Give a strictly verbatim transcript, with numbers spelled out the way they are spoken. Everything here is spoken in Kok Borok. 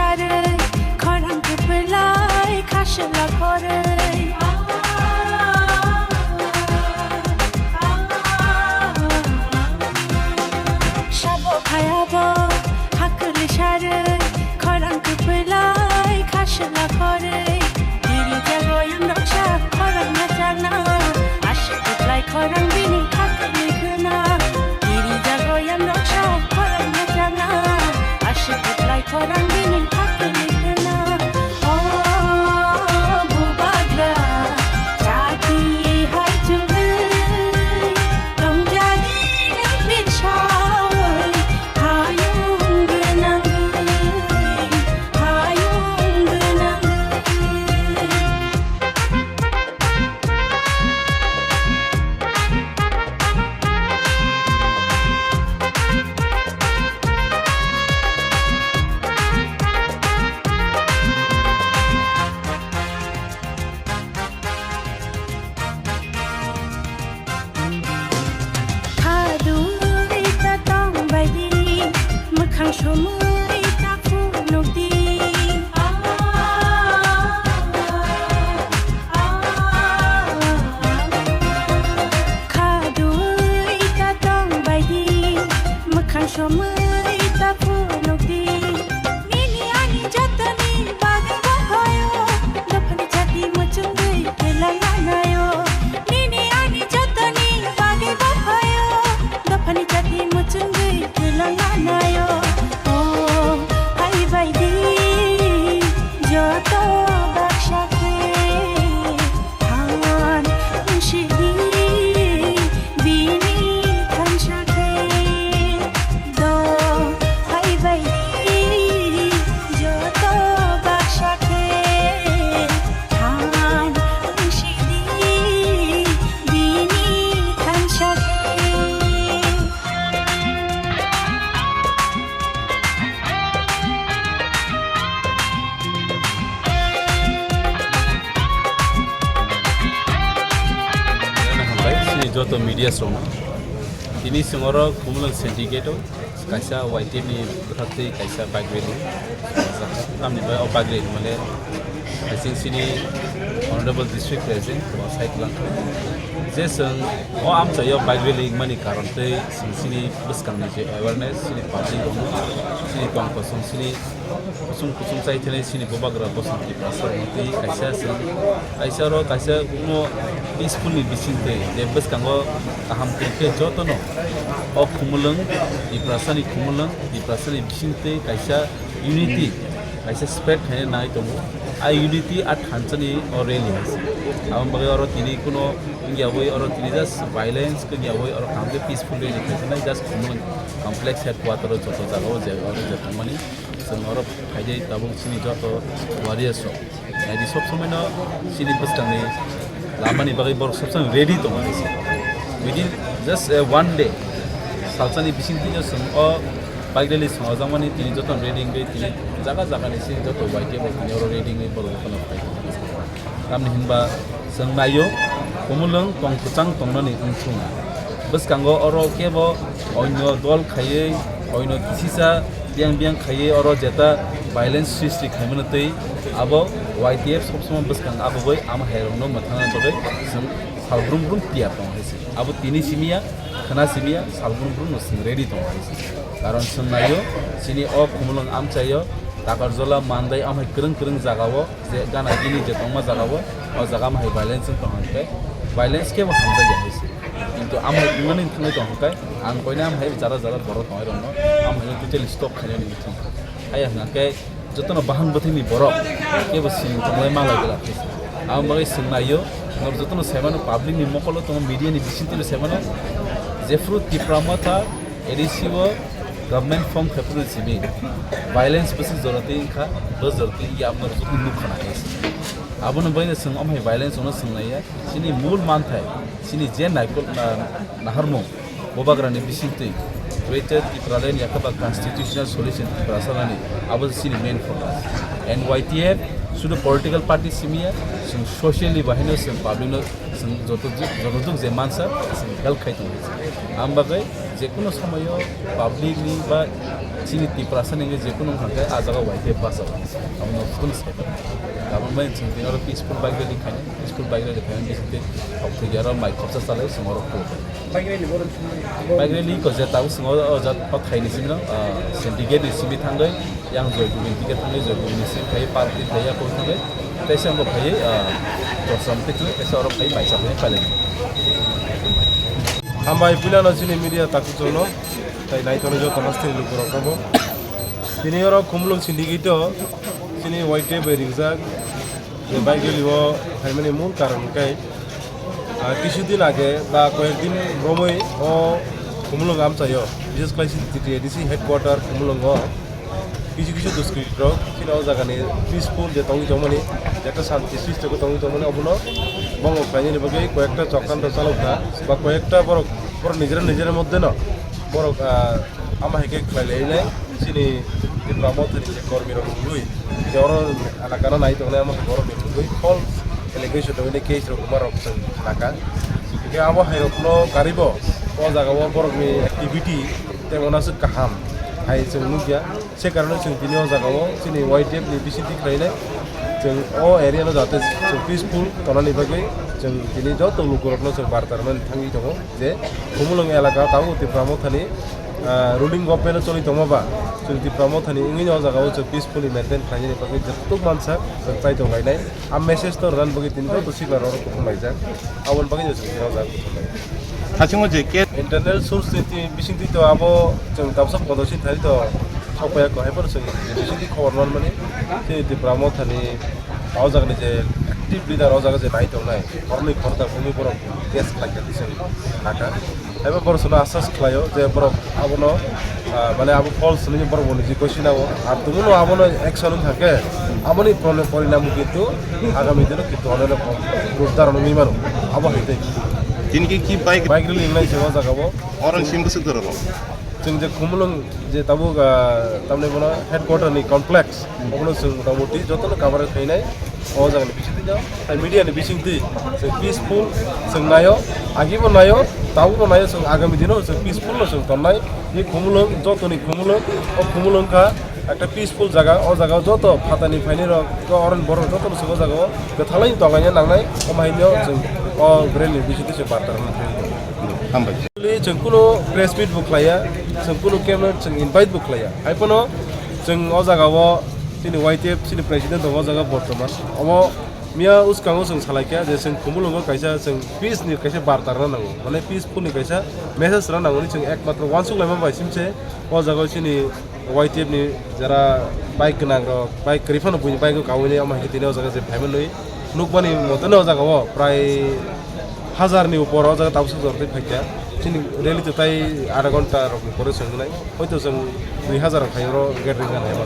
Khorang kwplai khasla khoroi. Sabo phayabo hakli saroi. Khorang kwplai khasla khoroi. Kiri jago yang roksa khorang na changna. Aswk kwplai khorang bini hakli khna. Kiri jago yang roksa khorang na changna. Aswk kwplai khorang bini hakli khna. O bubagra, chati hai chungwi, tongjani nang bin sawi, hayung gwnangwi, hayung gwnangwi. Khadui ta tong bai di, mwkhang somoi ta phunuk di. Khadui ta tong bai di, mwkhang somoi ta phunuk di. Nini ani jotoni bagwi bo phaio, dophani chati muchungwi kwlangna naio. Nini ani jotoni bagwi bo phaio, dophani chati muchungwi kwlangna naio. O hai bai di, joto baksa khe. Than wngsidi bini thansa khe, do hai bai joto baksa khe. Than wngsidi bini thansa khe. Hambai chini joto media rokno. Tini chwng oro Khumulwng Syndicate o kaisa Y T F ni bwkhaktwi kaisa bike rally. Tamni bai o bike rally male, I think chini Honorable District President bo sai kwlangkha. Je chwng o amchaio bike rally wngmani karon twi chwng chini bwskangni je awareness, chini public rokno, chini tong kosong, chini kusung kusung chai thani chini bubagra bosong Tiprasa rokno twi kaisa chwng, kaisa oro kaisa kuno peaceful ni bisingtwi je bwskango kaham kwrwikhe jotono o Khumulwng, Tiprasa ni Khumulwng, Tiprasa ni bisingtwi kaisa unity, kaisa spread khaina nai tongo. A unity a thansa ni o rally hai se. Aboni bagwi oro tini kuno wngya wi oro tini just violence kwngya wi oro kaham khe peaceful rally khaisa nai just Khumulwng complex headquarter o joto jaga o je oro je thangmani. Chwng oro phaidi tabuk chini joto warriors rok. Naidi sob somoi no chini bwskangni lamani bagwi borok sob somoi ready tongo hai se. Within just, uh, one day, salsani bisingtwi no chwng o bike rally songjakmani tini joto ready wngwi tini jaga jaga ni chini joto Y T F rok tini oro ready wngwi borok jotono phai tongo. Tamni hinba chwng naio, Khumulwng tong kwchang tongnani wngthung. Bwskango oro kebo onyo dol khaiwi, onyo kisisa biyang biyang khaiwi oro jeta violence sristi khaimano twi abo Y T F sob somoi bwskang abogwi ama hairokno mwthangna bagwi chwng sal brum brum tiyar tongo hai se. Abo tini simiya, khwna simiya, sal brum brum no chwng ready tongo hai se. Karon chwng naio, chini o Khumulwng amchaio, Takarjola, Mandai, amhai kwrwng kwrwng jagao, je gana gini je tongma jagao, o jaga amhai violence wng tong hwnkhe, violence khe bo hamjakya hai se. Kintu amhai wngmani thangwi tong hwnkhe, ang koina amhai jara jara borok tongnai rokno, amhaino totally stop khainani wngwi thang. Haiya hwnkhe jotono bahang bwthwini borok kebo siring tonglai malai bwla khe se. Aboni bagwi chwng naio, norok jotono saimano, public ni mokolo tongo, media ni bisingtwi saimano, jephru Tipra Motha A D C o government form khaipuru simi violence bwswk jora twi wngkha, bwswk jora twi wngya, aboni joto nukha na khe se. Abono bagwi chwng amhai violence ono chwng naiya, chini mul manthai, chini je naikol, na-, naharmung, Bubagrani bisingtwi Greater Tipraland yakaba constitutional solution Tiprasa nani, abo chini main focus. And Y T F sudu political party simiya, chwng socially bahino chwng public no chwng joto, joto duk je mansa chwng help khai tongo. Ang bagwi Jekunu somoyo public ni ba chini Tiprasa ni jekunu wngkha khe ah jaga Y T F basa o. Amo no phone se. Kabang bai chwng tini oro peaceful bike rally khainai, peaceful bike rally khainai bising tei thok thwi aro mai khopsa chalai chwng oro khuluk. Bike rally ko je tabuk chwng oro o jat o thaini simi no, ah, syndicate ni simi thangwi yang Joy Govind ticket thangwi Joy Govind ni simi khai party khai ya ko thangwi. Tei se wngkha phaiwi, ah, Dosram tei twi, tei se oro phaiwi maisa phaiwi pailai. Hambai puilano chini media takhukchangno, tei naithokni joto hasteni lukurokno bo. Tini oro Khumulwng syndicate-o chini Y T F bai ringjak, je bike rally-o phaimani mul karon hwnkhe, ah, kisu din age ba koyek din romwi o Khumulwng amchaio, bises khlai chini T T A D C headquarter Khumulwngo. Kisu kisu district rok chini o jaga ni peaceful je tongwi tongmani, je ekta shanti srishti khe tongwi tongmani, obono bongo khlainani bagwi koyekta chokran rok chalok kha, ba koyekta borok, borok nijera nijera moddhe no borok, ah, ama hai khe khlai lai nai chini Tipra Motha ni je kormi rok wngwi je oro elaka no nai tongnai ama hai borok ni wngwi false allegation rok nai case rok wngma rok chwng khnakha. Hingkhe abo hai rok no karibo o jaga o borok ni activity tei mona swk kaham hai chwng nukya. Se karone chwng tini o jaga o chini Y T F ni bisingtwi khlainai chwng o area no jate chwng peaceful tonani bagwi chwng tini joto lukurokno chwng barta rwmani thangwi tongo je Khumulwng elaka tabuk Tipra Mothani, ah, ruling government o choli tongma ba chwng Tipra Mothani wngwi o jaga o chwng peacefully maintain khlainani bagwi joto mansa chwng chai tong lainai. A message no rwna bagwi tini joto sikla rok kuthum laijak. Aboni bagwi no chwng tini o jaga kuthum lai. Hasingo je ke internal source ni ti-, bisingtwi to abo chwng tabsa podosi thai to thok paiya ko, hai phano chwng bisingtwi khobor man mani. Chini Tipra Mothani o jaga ni je active leader o jaga je nai tong nai, horni khorta bumi borok case khlai kha twi chwng naka. Haiba borok sono asas khlaio je borok abono, ah, mane abo false hinwi borok bo niji gosi nango. Ar tumuno abono action wngkha khe aboni pone-, porinamo kintu agami dino kintu onek rokom rup daron wngwi mano. Abo hai tei. Tini ki, ki bike? Bike rally wngnai se o jaga bo. Orang sim bwswk dorok. Chwng je Khumulwng je tabuk, ah, tamni bono headquarter ni complex. Obono chwng motamoti jotono cover khainai o jagani bisingtwi no, tai media ni bisingtwi chwng peaceful chwng naio, agibo naio, tabukbo naio, chwng agami dino chwng peaceful no chwng tonnai. Ni Khumulwng, jotoni Khumulwng, o Khumulwng kha ekta peaceful jaga, o jaga o joto phatani phainai rok, o oroni borok jotono chwng o jaga o kwthalai tonglaina nangnai, omo hai no chwng o rally ni bisingtwi chwng barta rwna thangwi tongo. Hambai. Actually, chwng kuno press meet bo khlaiya, chwng kuno camera chwng invite bo khlaiya. Hai phano chwng o jaga o chini Y T F chini president tongo o jaga bortoman. Omo miya uskango chwng salaikha je chwng Khumulwngo kaisa chwng peace ni kaisa barta rwna nango. Mane peaceful ni kaisa message rwna nango ni chwng ekmatro uansuk laima bai simse o jaga o chini Y T F ni jara bike gwnang rok, bike kwrwi phano buini bike o kaui nai, omo hai khe tini o jaga je phaima nui nukmani mote no o jaga o prai hazar ni upor o jaga tabuk sok jor tei phaikha. Chini rally to tai adha ghonta rok ni pore chwng nai, hoito chwng dui hazar rok hai oro gathering jana hai ma.